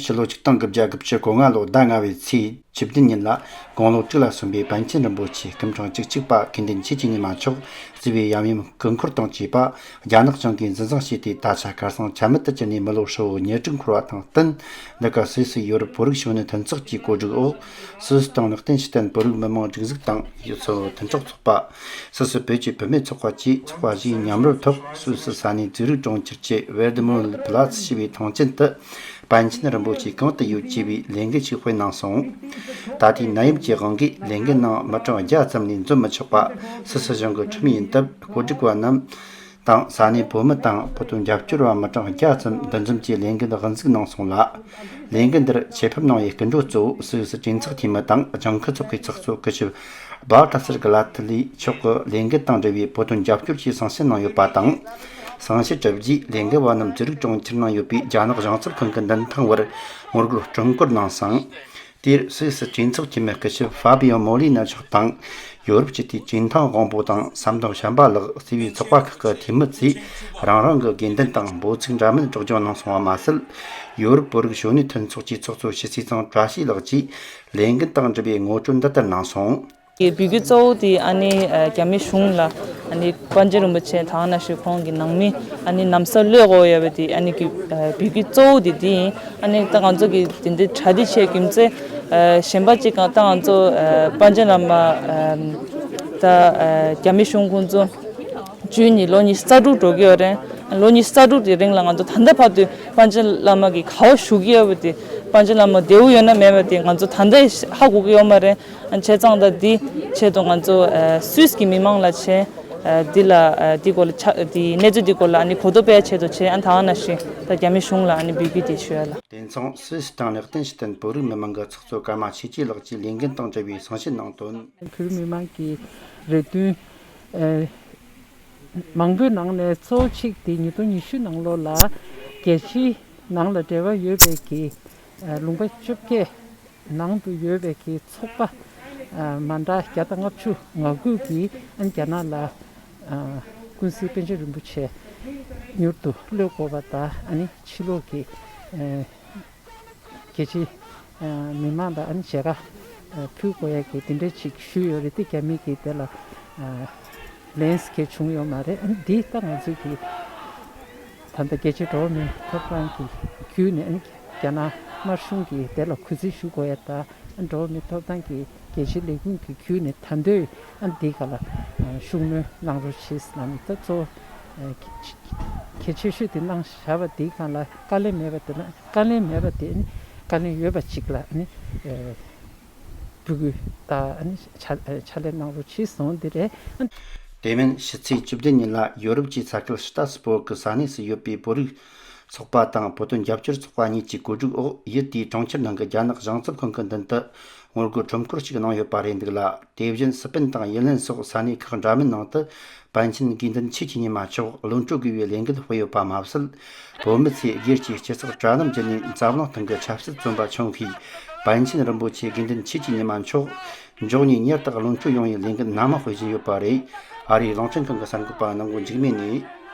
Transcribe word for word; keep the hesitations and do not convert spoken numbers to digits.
ཕྱི་ལོ་ཆིག་སྟོང་དགུ་བརྒྱ་དགུ་བཅུ་གོ་ལྔ་ལོ་ཟླ་ལྔ་བའི་ཚེས་བཅུ་བདུན་ཉིན་ལ། དགུང་ལོ་དྲུག་ལ་སོན་པའི་པཎ་ཆེན་རིན་པོ་ཆེ་སྐུ་ཕྲེང་བཅུ་གཅིག་པ་དགེ་འདུན་ཆོས་ཀྱི་ཉི་མ་མཆོག་བརྩེ་བའི་ཡབ་ཡུམ་སྐུ་འཁོར་དང་བཅས་པ་རྒྱ་ནག་གཞུང་གིས་འཛིན་བཟུང་བྱས་ཏེ། ད་ཆ་ཁ་སང་ཆ་མེད་དུ་གྱུར་ནས་མི་ལོ་ཧྲིལ་བོ་ཉེར་དྲུག་འཁོར་བ་དང་བསྟུན། འདི་ག་སུད་སི་ཡོ་རོབ་བོད་རིགས་གཞོན་ནུ་མཐུན་ཚོགས་ཀྱི་བཀོད་སྒྲིག་འོག་སུད་སི་དང་ལིག་ཏེན་ཤི་ཏན་བོད་རིགས་མི་མང་སྒྲིག་འཛུགས་དང་ཡུལ་ཚོ་མཐུན་ཚོགས་ཚོགས་པ། སུད་སི་བོད་ཀྱི་བུད་མེད་ཚོགས་པ་བཅས་ཚོགས་པ་བཞིའི་མཉམ་རུབ་ཐོག་སུད་སི་ས་གནས་ཛུ་རིག་གྲོང་ཁྱེར་གྱི་ཝེར་ཌི་མུལ་ཕི་ལ་ཙི་ཞེས་པའི་ཐང་ཆེན་དུ། པཎ་ཆེན་རིན་པོ་ཆེ་གང་དུ་ཡོད་ཅེས་པའི་ལས་འགུལ་ཞིག་སྤེལ་གནང་སོང་། ད་ལྟའི་ནད་ཡམས་ཀྱི་དབང་གིས་ལས་འགུལ་ནང་མི་གྲངས་བརྒྱ་ཙམ་ལས་འཛོམས་མི་ཆོག་པ། སུད་སི་གཞུང་གི་ཁྲིམས་ཡིན་སྟབས། བཀོད་སྒྲིག་པ་རྣམས་དང་ས་གནས་བོད་མི་དང་བོད་དོན་རྒྱབ་སྐྱོར་བ་མི་གྲངས་བརྒྱ་ཙམ་འདུ་འཛོམས་ཀྱིས་ལས་འགུལ་དབུ་འཛུགས་གནང་སོང་ལ། ལས་འགུལ་འདིར་ཆེད་ཕེབས་གནང་བའི་སྐུ་མགྲོན་གཙོ་བོ་སུད་སི་གྲོས་ཚོགས་འཐུས་མི་དང་ལྗང་ཁུ་ཚོགས་པའི་ཚོགས་གཙོ་སྐུ་ཞབས་བྷ་ཏ་སར་ག་ལ་ཐི་ལི་མཆོག་གིས་ལས་འགུལ་དང་འབྲེལ་བའི་བོད་དོན་རྒྱབ་སྐྱོར་གྱི་གསུང་བཤད་གནང་ཡོད་པ་དང་། གསུང་བཤད་གྲུབ་རྗེས་ལས་འགུལ་བ་རྣམས་ཛུ་རིག་གྲོང་ཁྱེར་ནང་ཡོད་པའི་རྒྱ་ནག་གཞུང་ཚབ་ཁང་གི་མདུན་ཐང་བར་ངོ་རྒོལ་སྲུང་སྐོར་གནང་ཞིང་། དེར་སུད་སི་གྲོས་ཚོགས་འཐུས་མི་སྐུ་ཞབས་ཧྥ་བི་ཡོ་མོ་ལི་ན་མཆོག་དང་། ཡོ་རོབ་སྤྱི་མཐུན་གྲོས་ཚོགས་དབང་པོ་དང་ཟམ་གདོང་བྱམས་པ་ལགས། གཙོས་པའི་ཚོགས་པ་ཁག་གི་འཐུས་མི་ཚོས་རང་རང་གི་དགོས་འདུན་དང་འབོད་ཚིག་འདྲ་མིན་སྒྲོག་སྦྱང་གནང་སོང་བ་མ་ཟད། ཡོ་རོབ་བོད་རིགས་གཞོན་ནུའི་མཐུན་ཚོགས་ཀྱི་ཚོགས་གཙོ་ཞི་ཚེ་ཚང་བཀྲ་ཤིས་ལགས་ཀྱིས་ལས་འགུལ་དང་འབྲེལ་བའི་ངོ་སྤྲོད་འདི་ལྟར་གནང་སོང་། གི་འབོད་སྐུལ་གཙོ་བོ་དེ་ཨ་ནི་ཨ་རྒྱ་མི་གཞུང་ལ་ཨ་ནི་པཎ་ཆེན་རིན་པོ་ཆེ་དང་ནང་བཞིན་ཁོང་གི་ནང་མི་ཨ་ནི་ན་བཟའ་གློད་དགོས་ཡོད་པ་དེ་ཨ་ནི་གི་ཨ་འབོད་སྐུལ་གཙོ་བོ་དེ་དེ་ཡིན། ཨ་ནི་ད་ང་ཚོ་གི་དེ་འདྲའི་གྲ་སྒྲིག་བྱེད་རྒྱུ་མཚན་ཨ་གཞན་པ་གཅིག་གང་ད་ང་ཚོ་ཨ་པཎ་ཆེན་བླ་མ་ཨ་ད་ཨ་རྒྱ་མི་གཞུང་ཁོང་ཚོ་འཇུ་ནས་ལོ་ཉི་ཤུ་རྩ་དྲུག་འགྲོ་གི་ཡོད་རེད། ལོ་ཉི་ཤུ་རྩ་དྲུག་དེ་རིང་ལ་ང་ཚོ་ད་ལྟ་བར་དུ་པཎ་ཆེན་བླ་མ་གི་ག་པར་བཞུགས་ཀྱི་ཡོད་པ་དེ་པཎ་ཆེན་བླ་མ་བདེ་པོ་ཡོད་ན་མེད་པ་དེ་ང་ཚོ་ད་ལྟ་ཧ་གོ་གི་ཡོད་མ་རེད། བྱས་ཙང་ད་འདི་ཆེད་དུ་ང་ཚོ་ཨ་སུད་སི་གི་མི་མང་ལ་བྱས་ཨ་འདི་ལ་ཨ་འདི་སྐོར་ལ་ཆ་འདི་གནས་ཚུལ་འདི་སྐོར་ལ་ཨ་ནི་གོ་རྟོགས་སྤེལ་ཆེད་དུ་བྱས་ཨ་ད་ག་ནང་བཞིན་ད་རྒྱ་མི་གཞུང་ལ་ཨ་ནི་འབོད་སྐུལ་དེ་ཞུ་ཡ་ལ། དེ་མཚུངས་སུད་སི་དང་ལིག་ཏེན་ཤི་ཏན་བོད་རིགས་མི་མང་གི་ཚོགས་གཙོ་ཀརྨ་ཆོས་སྐྱིད་ལགས་ཀྱིས་ལས་འགུལ་དང་འབྲེལ་བའི་གསུང་བཤད་གནང་དོན། བོད་མི་མང་གི་རེ་འདུན་ཨ་མང་པོའི་ནང་ནས་གཙོ་བོ་གཅིག་དེ་ཉིས་སྟོང་ཉི་ཤུ་ནང་ལོ་ལ་རྒྱལ་སྤྱིའི་ནང་ལ་འབྲེལ་བ་ཡོད་པའི་གི་ཨ་ལུང་པ་བཅོ་བརྒྱད། ནང་དུ་ཡོད་པའི་གི་ཚོགས་པ་ཨ་མ་འདྲ་བརྒྱ་དང་ལྔ་བཅུ་ང་དགུ་གིས་ཨ་ནི་རྒྱ་ནག་ལ་ཨ་ཀུན་གཟིགས་པཎ་ཆེན་རིན་པོ་ཆེ་མྱུར་དུ་གློད་དགོས་པ་དང་ཨ་ནི་ཕྱི་ལོགས་ཀྱི་ཨ་རྒྱལ་སྤྱིའི་ཨ་མི་མང་ལ་ཨ་ནི་མཇལ་ཁ་ཨ་ཕུལ་དགོས་ཡ་གི་དེ་འདྲ་ཅིག་ཞུས་ཡོད་རེད། དེ་རྒྱ་མི་གིས་དེ་ལ་ཨ་ལན་གང་བྱུང་ཡོད་མ་རེད། ཨ་ནི་འདི་ལྟ་ང་ཚོས་ཀྱི་ད་ལྟ་རྒྱལ་སྤྱིའི་འགྲོ་བ་མིའི་ཐོབ་ཐང་གི་བརྒྱུད་ནས་ཨ་ནི་རྒྱ་ནག་དམར་གཞུང་གིས་དེ་ལ་གུས་བརྩི་ཞུ་དགོས་ཡ་དང་། འགྲོ་བ་མིའི་ཐོབ་ཐང་གི་རྒྱལ་སྤྱིའི་ལས་ཁུངས་ཀྱི་བརྒྱུད་ནས་ད་འདོད་ཨ་འདི་ག་ལ་ཤུགས་སྣོན་གནང་རོགས་བྱེད་ཟེར་ནས་ད་གཙོ་བོ་གལ་ཆེ་ཤོས་དེ་གནང་བཞག་པ་འདི་གང་ལ་དཀའ་ལས་མེད་པ་དེ་ལ་དཀའ་ལས་མེད་པ་དེ་ནི་དཀའ་ལས་ཡོད་པ་ཅིག་ལ་ནི་འབོད་སྐུལ་དང་ཕྱག་ཕྱག་ལས་གནང་རོགས་བྱེད་གསུངས་འདི་རེད། དེ་མིན་ཕྱི་ཚེས་བཅུ་བདུན་ཉིན་ལ་ཡོ་རོབ་ཀྱི་ས་ཁུལ་སི་ཏྲ་སི་སྦུག་གི་ས་གནས་སུ་ཡོད་པའི་བོད་རིགས་ཚོགས་པ་དང་བོད་དོན་རྒྱབ་སྐྱོར་ཚོགས་པ་གཉིས་ཀྱི་བཀོད་སྒྲིག་འོག་ཡུལ་དེའི་གྲོང་ཁྱེར་ནང་གི་རྒྱ་ནག་གཞུང་ཚབ་ཁང་གི་མདུན་དུ་ངོ་རྒོལ་ཁྲོམ་སྐོར་ཞིག་གནང་ཡོད་པ་རེད་འདུག་ལ། དེ་བཞིན་སི་པན་དང་ཡུན་ནན་སོགས་ས་གནས་ཁག་འདྲ་མིན་ནང་དུ་པཎ་ཆེན་དགེ་འདུན་ཆོས་ཀྱི་ཉི་མ་མཆོག་གློད་གྲོལ་དགོས་པའི་ལས་འགུལ་སྤེལ་ཡོད་པ་མ་ཟད། བོད་མི་ཚོས་སྒེར་གྱི་སྤྱི་ཚོགས་དྲ་ལམ་བརྒྱུད་ནས་འཛམ་གླིང་སྟེང་གི་ཆབ་སྲིད་བཙོན་པ་ཆུང་ཤོས་པཎ་ཆེན་རིན་པོ་ཆེ་དགེ་འདུན་ཆོས་ཀྱི་ཉི་མ་མཆོག་མགྱོགས་ནས་མྱུར་དུ་གློད་གྲོལ་ཡོང་བའི་ལས་འགུལ་ནན་མོ་སྤེལ་བཞིན་ཡོད་པ་རེད། ཨ་རིའི་རླུང་འཕྲིན་ཁང་གི་གསར་འགོད་པ་ནང་གོ་འཇིགས་མེད་ནས།